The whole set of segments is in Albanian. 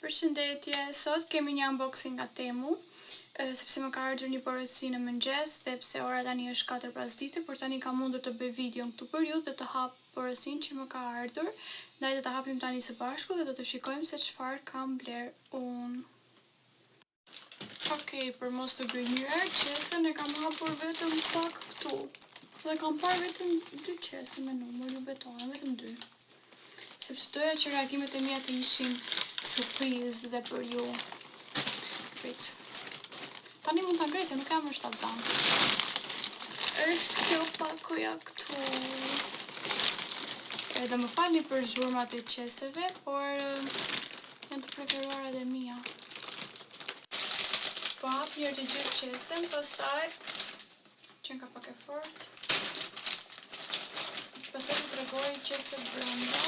Përshëndetje, sot kemi një unboxing nga Temu, sepse më ka ardhur një porosi në mëngjes dhe pse ora tani është 4 pasdite, por tani kam mundur të bëj videon këtu për ju dhe të hap porosinë që më ka ardhur. Ndaj do ta hapim tani së bashku dhe do të shikojmë se çfarë kam bler unë. Okej, për mos të gënjyer, qesen e kam hapur vetëm pak këtu. Dhe kam parë vetëm dy qese me numër, ju betohem, vetëm dy. Sepse doja që reagimet e mia të ishin surprizë dhe për ju. Prit. Tani mund ta ngrej se nuk jam më shtatzan. Është kjo pakoja këtu. Edhe më falni për zhurmat e qeseve, por janë të preferuarat e mia. Po hap njëherë të gjithë qesen, pastaj Qenka pak e fort. Pastaj të tregoj qeset brenda.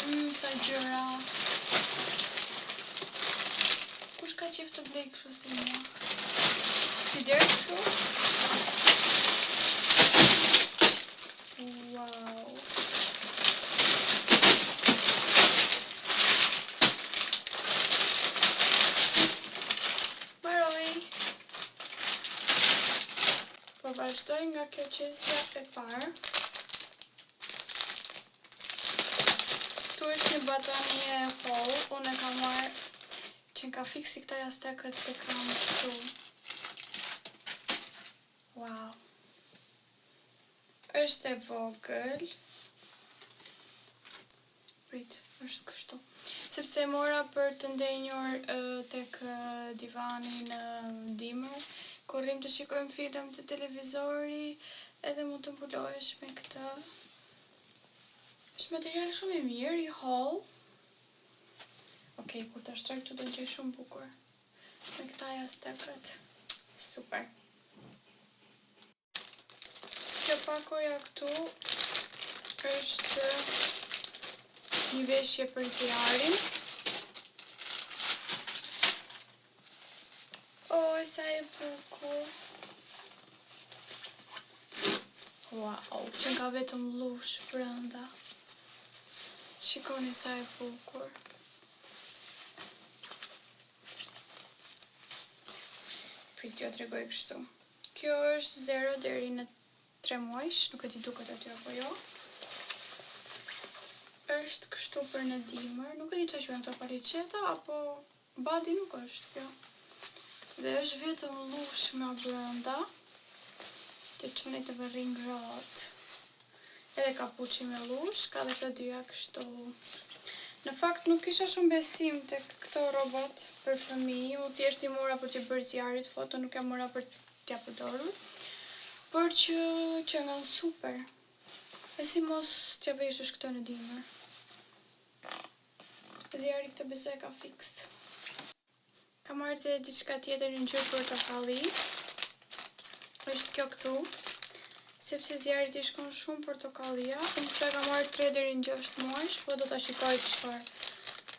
Mm, sa gjëra. Kush ka qejf të blej kështu si mua? Si deri kështu? Wow. Mbaroi. Po vazhdoj nga kjo qesja e parë. Këtu është një batanije e hollë, unë e kam marrë qenka fiks si këta jastëkët që kam këtu. Wow. Është e vogël. Prit, është kështu. Sepse e mora për të ndenjur tek divani në dimër, kur rrim të shikojmë film te televizori, edhe mund të mbulohesh me këtë. Është material shumë i mirë, i hollë. Okej, kur ta shtroj këtu do të jetë shumë bukur. Me këta jastëkët. Super. Kjo pakoja këtu është një veshje për Ziarin. O, sa e bukur. Wow, qenka vetëm llush brenda. Shikoni sa e bukur. Prit t'jua tregoj kështu. Kjo është 0 deri në 3 muajsh, nuk e di duket aty apo jo. Është kështu për në dimër, nuk e di ça quhen këto paliçeta apo badi nuk është kjo. Dhe është vetëm llush nga brenda, që çuni të rri ngrohtë. Edhe kapuçi me llush, ka dhe këto dyja kështu. Në fakt nuk kisha shumë besim tek këto rrobat për fëmijë, unë thjesht i mora për t'i bërë Ziarit foto, nuk e mora për t'ia përdorur. Por që qenkan super. E si mos t'ia veshësh këtë në dimër. Ziari këtë besoj e ka fiks. Kam marrë dhe diçka tjetër në ngjyrë portokalli. Është kjo këtu. Sepse Ziarit i shkon shumë portokallia. Unë këtë e kam marrë 3 deri në 6 muajsh, po do ta shikoj çfarë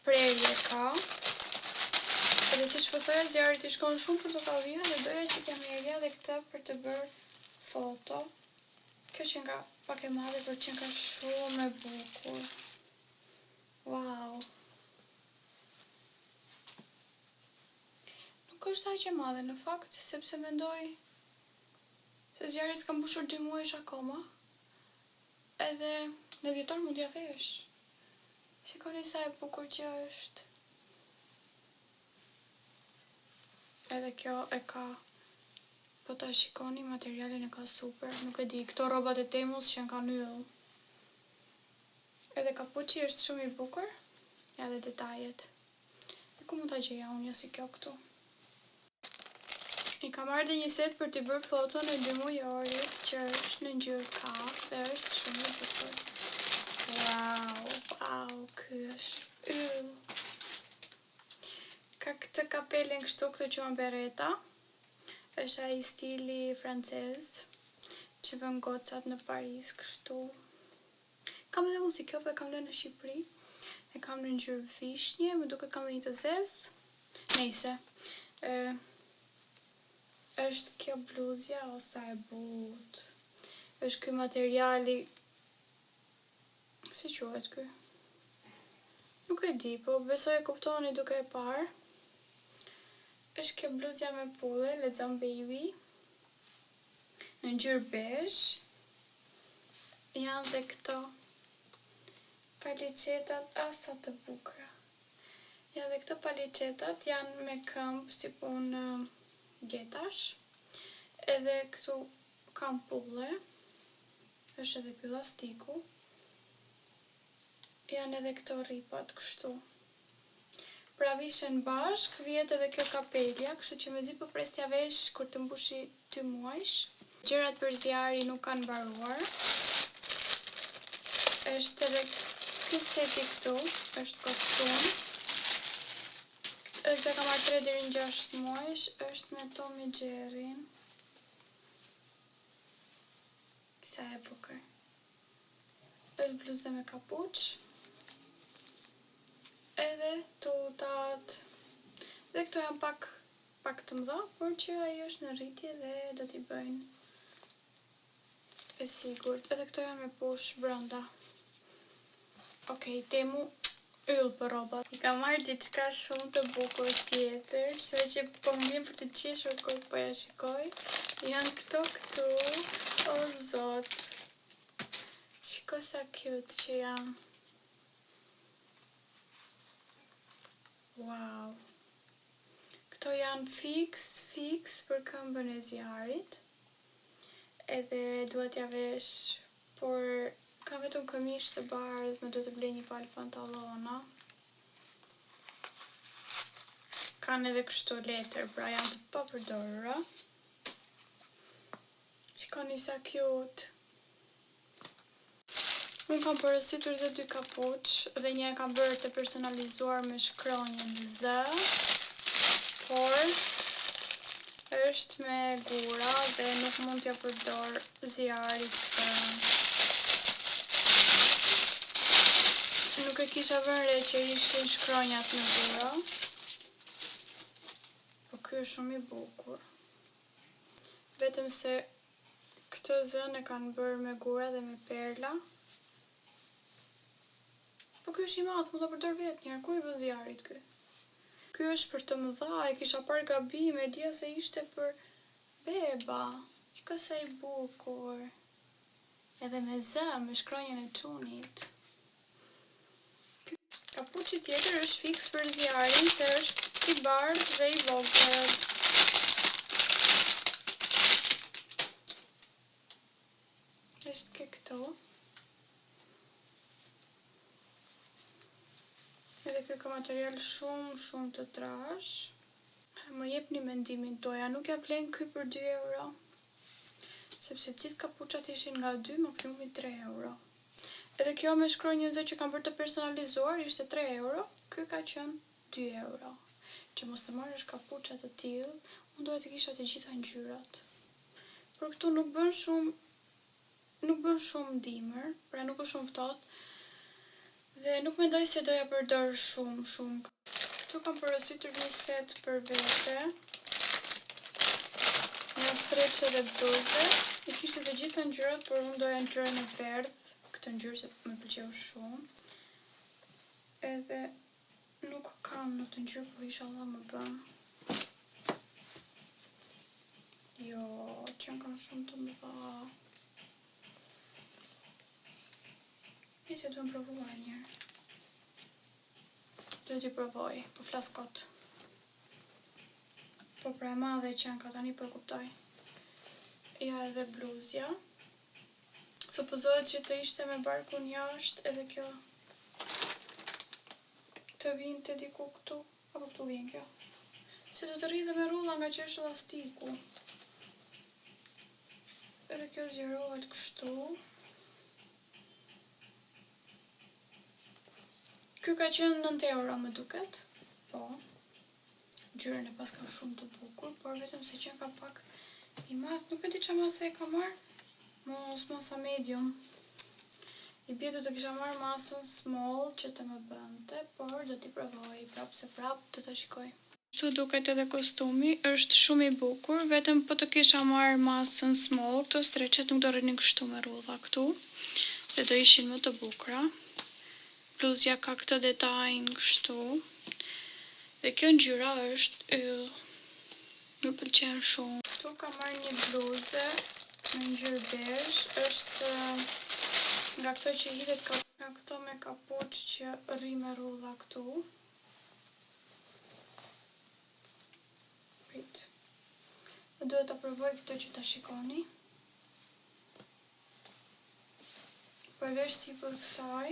prerje ka. Edhe siç po thoja, Ziarit i shkon shumë portokallia dhe doja që t'ia merrja dhe këtë për të bërë foto. Kjo qenka pak e madhe, por qenka shumë e bukur. Wow. Nuk është aq e madhe në fakt, sepse mendoj se Ziari s'ka mbushur dy muajsh akoma. Edhe në dhjetor mund t'ia vesh. Shikoni sa e bukur që është. Edhe kjo e ka Po ta shikoni materialin e ka super, nuk e di, këto rrobat e Temus qenkan yll. Edhe kapuçi është shumë i bukur, ja dhe detajet. E ku mund ta gjeja unë jo si kjo këtu? I kam marrë dhe një set për t'i bërë foton e dy mujorit që është në ngjyrë kafe dhe është shumë i bukur. Wow, wow, ky është yll. Ka këtë kapelen kështu, këto quhen bereta. Është ai stili francez që vën gocat në Paris kështu. Kam edhe unë si kjo, po e kam lënë në Shqipëri. E kam në ngjyrë vishnje, më duket kam dhe një të zezë. Nejse. Ë është kjo bluzja o sa e butë. Është ky materiali. Si quhet ky? Nuk e di, po besoj e kuptoni duke e parë. Është kjo bluzja me pulle, lexon baby. Në ngjyrë bezh. Janë dhe këto paliçetat, ah sa të bukura. Janë dhe këto paliçetat, janë me këmbë si punë getash. Edhe këtu kam pulle. Është edhe ky llastiku. Janë edhe këto rripat kështu. Pra vishen bashkë, vihet edhe kjo kapelja, kështu që mezi po pres t'ja vesh kur të mbushi 2 muajsh. Gjërat për Ziarin nuk kanë mbaruar. Është edhe ky seti këtu, është kostum. Edhe këtë kam marrë 3 deri në 6 muajsh, është me Tom e Jerry-n. Sa e bukur. Është bluze me kapuç. Edhe tutat. Dhe këto janë pak pak të mëdha, por që ai është në rritje dhe do t'i bëjnë e sigurt. Edhe këto janë me push brenda. Okej, Temu yll për rrobat. I kam marrë diçka shumë të bukur tjetër, se që po më vjen për të qeshur kur po ja shikoj. Janë këto këtu. O zot. Shiko sa cute që janë. Wow. Këto janë fiks, fiks për këmbën e Ziarit. Edhe dua t'ja vesh, por kam vetëm këmish të bardhë, më duhet të blej një palë pantallona. Kanë edhe kështu letër, pra janë të papërdorura. Shikoni sa cute. Unë kam porositur dhe dy kapuç dhe një e kam bërë të personalizuar me shkronjën Z, por është me gura dhe nuk mund t'ja përdor Ziarit këtë. Nuk e kisha vënë re që ishin shkronjat me gura. Po ky është shumë i bukur. Vetëm se këtë zën e kanë bërë me gura dhe me perla. Po ky është i madh, mund ta përdor vetë njëherë. Ku i bën Ziarit ky? Ky është për të mëdha, e kisha parë gabim, e dija se ishte për beba. Shiko sa i bukur. Edhe me zë, me shkronjën e çunit. Ky kapuçi tjetër është fiks për Ziarin, se është i bardhë dhe i vogël. Është ke këtu. Edhe ky ka material shumë, shumë të trash. Më jepni mendimin tuaj, a nuk ja vlen ky për 2 euro? Sepse gjithë kapuçat ishin nga 2, maksimumi 3 euro. Edhe kjo me shkronjën Z që kam bërë të personalizuar ishte 3 euro, ky ka qenë 2 euro. Që mos të marrësh kapuça të tillë, unë doja të kisha të gjitha ngjyrat. Por këtu nuk bën shumë, nuk bën shumë dimër, pra nuk është shumë ftohtë. Dhe nuk mendoj se doja përdor shumë, shumë. Këtu kam porositur një set për vete. Një streçe dhe bluze. I kishte të gjitha ngjyrat, por unë doja ngjyrën e verdhë, këtë ngjyrë se më pëlqeu shumë. Edhe nuk kam në të ngjyrë, po inshallah më bën. Jo, që kanë shumë të mëdha. Nëse duhen provuar njëherë. Duhet t'i provoj, po flas kot. Po pra e madhe që janë ka tani po e kuptoj. Ja edhe bluzja. Supozohet që të ishte me barkun jashtë edhe kjo të vinte diku këtu, apo këtu vjen kjo. Se do të rri dhe me rrulla nga që është elastiku. Edhe kjo zgjerohet kështu. Ky ka qenë 9 euro më duket. Po. Ngjyrën e paska shumë të bukur, por vetëm se qenë ka pak i madh, nuk e di çfarë mase e ka marrë. Mos masa medium. I bie do të kisha marrë masën small që të më bënte, por do t'i provoj prapë se prapë do ta shikoj. Kështu duket edhe kostumi, është shumë i bukur, vetëm po të kisha marrë masën small, këto streçet nuk do rrinin kështu me rrudha këtu. Dhe do ishin më të bukura. Bluzja ka këtë detajin kështu. Dhe kjo ngjyra është yll. Më pëlqen shumë. Këtu kam marrë një bluzë me ngjyrë bezh, është nga këto që hidhet ka nga këto me kapuç që rri me rrudha këtu. Prit. Më duhet ta provoj këtë që ta shikoni. Po e vesh sipër kësaj.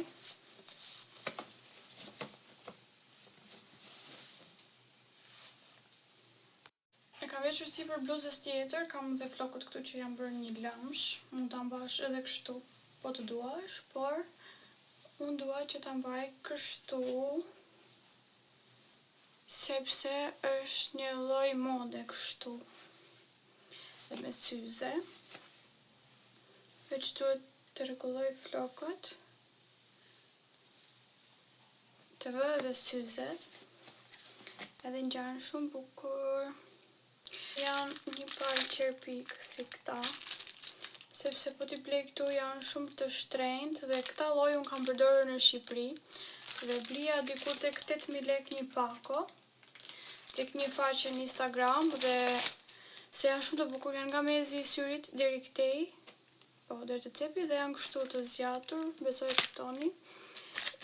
E kam veshur sipër bluzës tjetër, kam dhe flokët këtu që janë bërë një lëmsh, mund ta mbash edhe kështu po të duash, por unë dua që ta mbaj kështu sepse është një lloj mode kështu dhe me syze. Veç duhet të rregulloj flokët. Të vë edhe syzet. Edhe ngjan shumë bukur. Janë një palë qerpik si këta. Sepse po t'i blej këtu janë shumë të shtrenjtë dhe këta lloj unë kam përdorur në Shqipëri. Dhe blija diku tek 8000 lekë një pako. Tek një faqe në Instagram dhe se janë shumë të bukur, janë nga mezi i syrit deri këtej. Po, deri te cepi dhe janë kështu të zgjatur, besoj e kuptoni.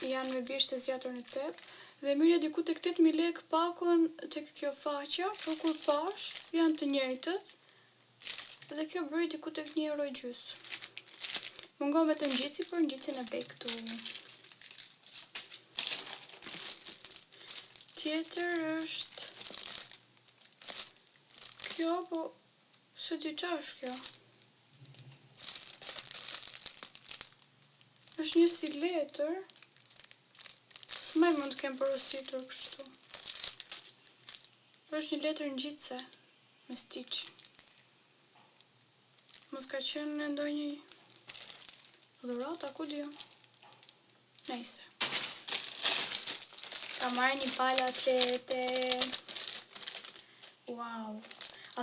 Janë me bisht të zgjatur në cep. Dhe merrja diku tek 8000 lekë pakon tek kjo faqja, por kur pash, janë të njëjtët. Dhe kjo bëri diku tek 1 euro e gjys. Mungon vetëm ngjitësi, por ngjitësin e blej këtu. Tjetër është kjo, po s'e di ça është kjo. Është një si letër. S'mbaj mend të kem porositur kështu. Është një letër ngjitëse me Stitch. Mos ka qenë në ndonjë dhuratë, a ku di unë. Nejse. Kam marrë një palë atlete. Wow.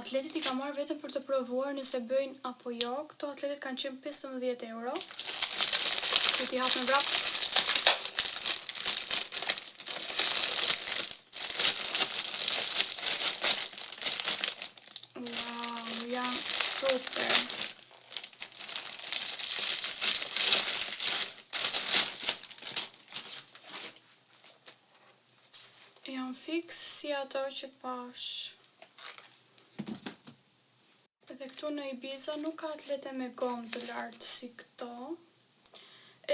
Atletet i kam marrë vetëm për të provuar nëse bëjnë apo jo. Këto atletet kanë qenë 15 euro. Do t'i hap me vrap. Wow, janë super. Janë fiks si ato që pash. Edhe këtu në Ibiza nuk ka atlete me gomë të lartë si këto.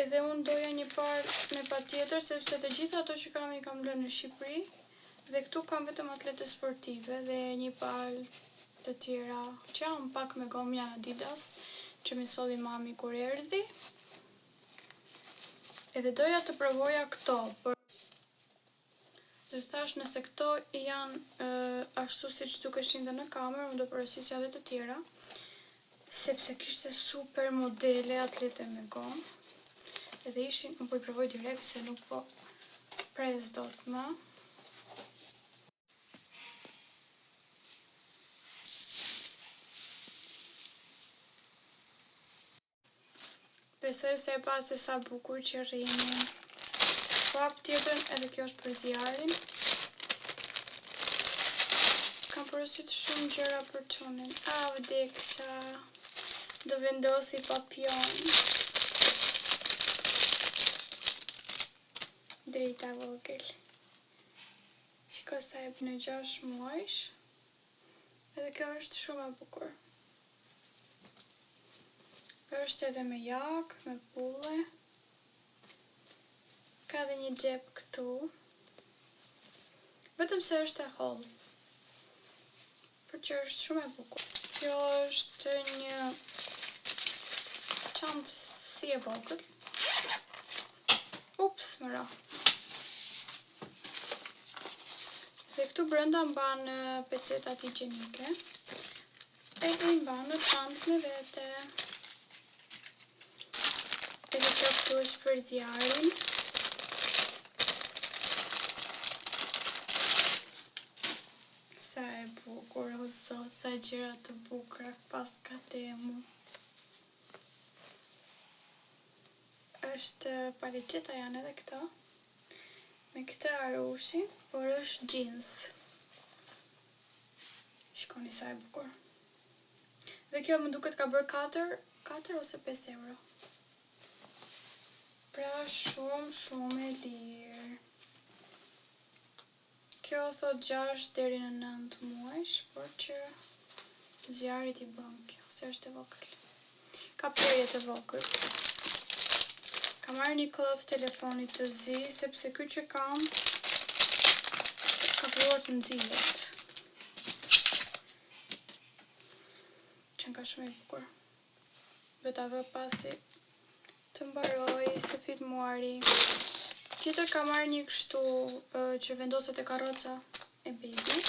Edhe unë doja një palë me patjetër, sepse të gjitha ato që kam i kam lënë në Shqipëri. Dhe këtu kam vetëm atlete sportive dhe një palë të tjera që janë pak me gomë, janë Adidas, që m'i solli mami kur erdhi. Edhe doja të provoja këto, por dhe thash nëse këto janë ashtu siç dukeshin dhe në kamerë, unë do porosisja edhe të tjera, sepse kishte super modele atlete me gomë. Edhe ishin, unë po i provoj direkt se nuk po pres dot më. Besoj se e patë se sa bukur që rrinin. Po hap tjetrën, edhe kjo është për zjarrin. Kam porosit shumë gjëra për çunin. A, vdeksha. Do vendosi papion. Drita vogël. Shiko sa e bën 6 muajsh. Edhe kjo është shumë e bukur. Është edhe me jakë, me pulle. Ka edhe një xhep këtu. Vetëm se është e hollë. Por që është shumë e bukur. Kjo është një çantë si e vogël. Ups, më ra. Dhe këtu brenda mban pecetat higjienike. Edhe i mban në çantë me vete. Edhe kjo këtu është për zjarrin. Sa e bukur, o zot, sa gjëra të bukura paska Temu. Është paliçeta janë edhe këto. Me këtë arushi, por është jeans. Shikoni sa e bukur. Dhe kjo më duket ka bërë 4, 4 ose 5 euro. Pra shumë, shumë e lirë. Kjo thot 6 deri në 9 muajsh, por që zjarrit i bën kjo, se është e vogël. Ka prerje të vogël. Kam marrë një këllëf telefoni të zi, sepse ky që kam ka filluar të nxihet. Qenka shumë i bukur. Do ta vë pasi të mbaroj së filmuari. Tjetër kam marrë një kështu që vendoset te karroca e bebit.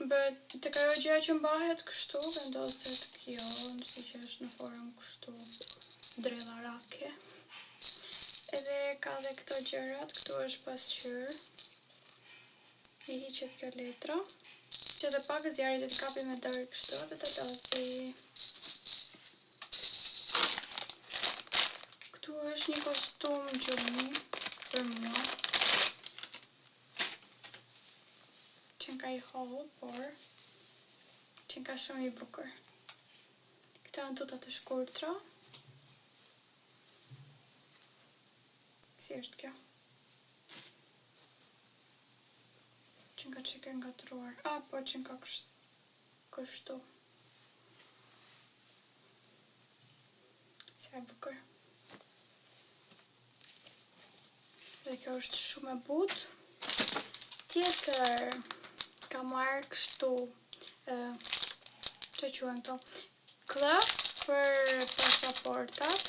Bëhet tek ajo gjëja që mbahet kështu, vendoset kjo, si që është në formë kështu dredharake. Edhe ka dhe këto gjërat, këtu është pasqyrë. I hiqet kjo letra. Që edhe pak zjarri do t'i kapi me dorë kështu dhe ta dosi. Këtu është një kostum gjumi për mua. Qenka i hollë, por qenka shumë i bukur. Këto janë tuta të shkurtra. Si është kjo? Qenka çike ngatërruar. A, po qenka kështu. Sa e bukur. Dhe kjo është shumë e butë. Tjetër, kam marrë kështu, që quhen këto, këllëf për pashaportat.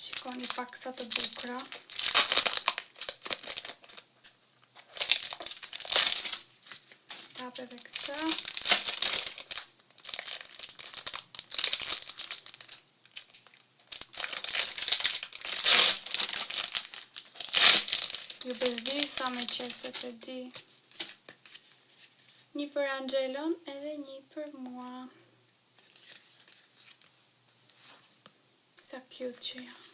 Shikoni pak sa të bukura. Ta hap edhe këtë. Ju bezdi sa me qeset e di. Një për Angelon edhe një për mua. Sa cute që janë.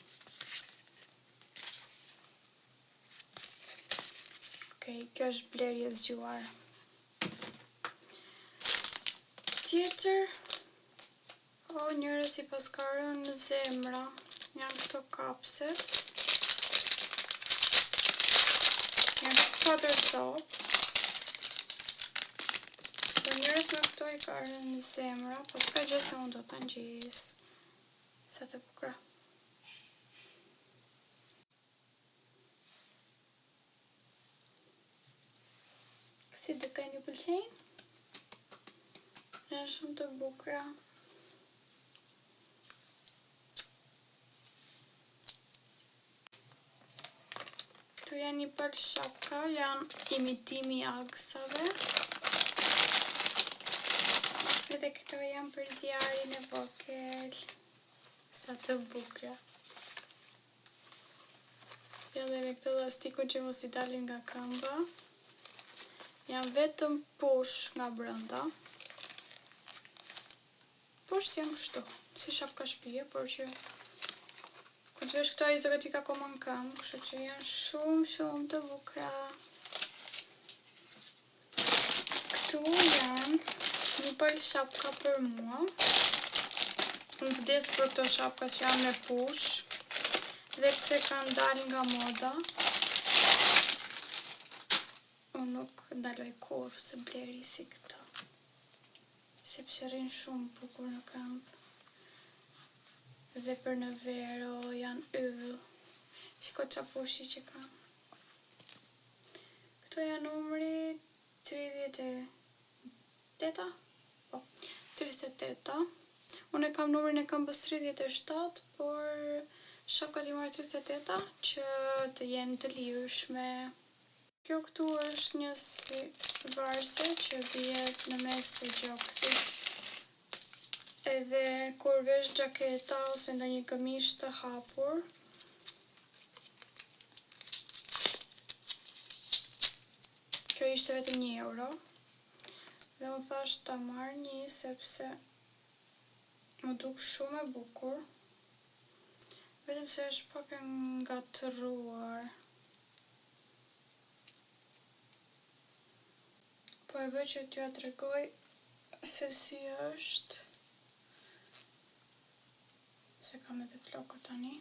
Okej, kjo është blerje zgjuar. Tjetër, o njërës i paska rënë zemra, janë këto kapset. Janë 4 copë. Por njërës me këto i ka rënë zemra, po s'ka gjë se unë do ta ngjis. Sa të bukura. Si duken, ju pëlqejnë? Janë shumë të bukura. Këtu janë një palë shapka, janë imitimi i agsave. Edhe këto janë për zjarrin e vogël. Sa të bukura. Janë dhe me këtë lastikun që mos i dalin nga këmba. Janë vetëm push nga brenda. Poshtë janë kështu, si shapka shtëpie, por që kur të vesh këto ai s'do t'i ka akoma në këmbë, kështu që janë shumë shumë të bukura. Këtu janë një palë shapka për mua. Unë vdes për këto shapka që janë me push, dhe pse kanë dalë nga moda. Unë nuk ndaloj kurrë se bleri si këto, sepse rrinë shumë bukur në këmbë. Dhe për në verë, o, janë yll. Shiko qa pushi që kanë. Këto janë numri 38-a? Po, 38-a. Unë e kam numrin e këmbës 37, por shapkat i marr 38-a që të jenë të lirshme. Kjo këtu është një si varse që vihet në mes të gjoksit. Edhe kur vesh xhaketa ose ndonjë këmish të hapur, kjo ishte vetëm 1 euro. Dhe unë thash ta marr një sepse m'u duk shumë e bukur. Vetëm se është pak e ngatërruar. Po e vë që t'jua tregoj se si është. Se kam edhe flokët tani.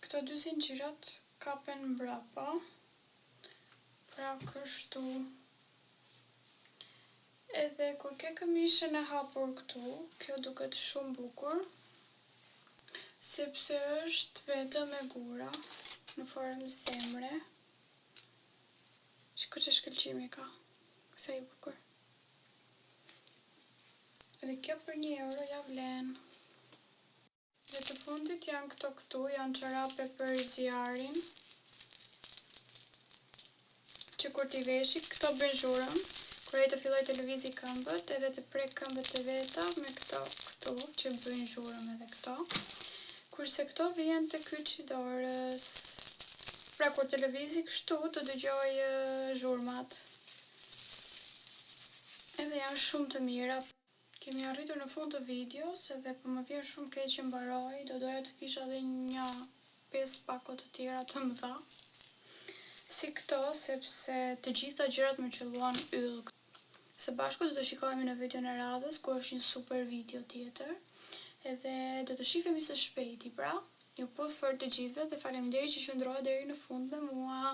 Këto dy zinxhirat kapen mbrapa, pra kështu. Edhe kur ke këmishën e hapur këtu, kjo duket shumë bukur, sepse është vetëm me gura, në formë zemre. Shiko ça shkëlqimi ka, sa i bukur. Edhe kjo për një euro ja vlen. Dhe të fundit janë këto këtu, janë çorape për zjarrin. Që kur t'i veshi, këto bëjnë zhurmë, kur ai të fillojë të lëvizi këmbët, edhe të prek këmbët e veta me këto këtu, që bëjnë zhurmë edhe këto. Kurse këto vihen te kyçi i dorës. Pra kur të lëvizi kështu, të dëgjojë zhurmat. Edhe janë shumë të mira. Kemi arritur në fund të videos edhe po më vjen shumë keq që mbaroi, do doja të kisha edhe një 5 pako të tjera të mëdha. Si këto, sepse të gjitha gjërat më qëlluan yll. Së bashku do të shikohemi në videon e radhës, ku është një super video tjetër. Edhe do të shifemi së shpejti, pra. Ju puth fort të gjithëve dhe faleminderit që qëndruat deri në fund me mua.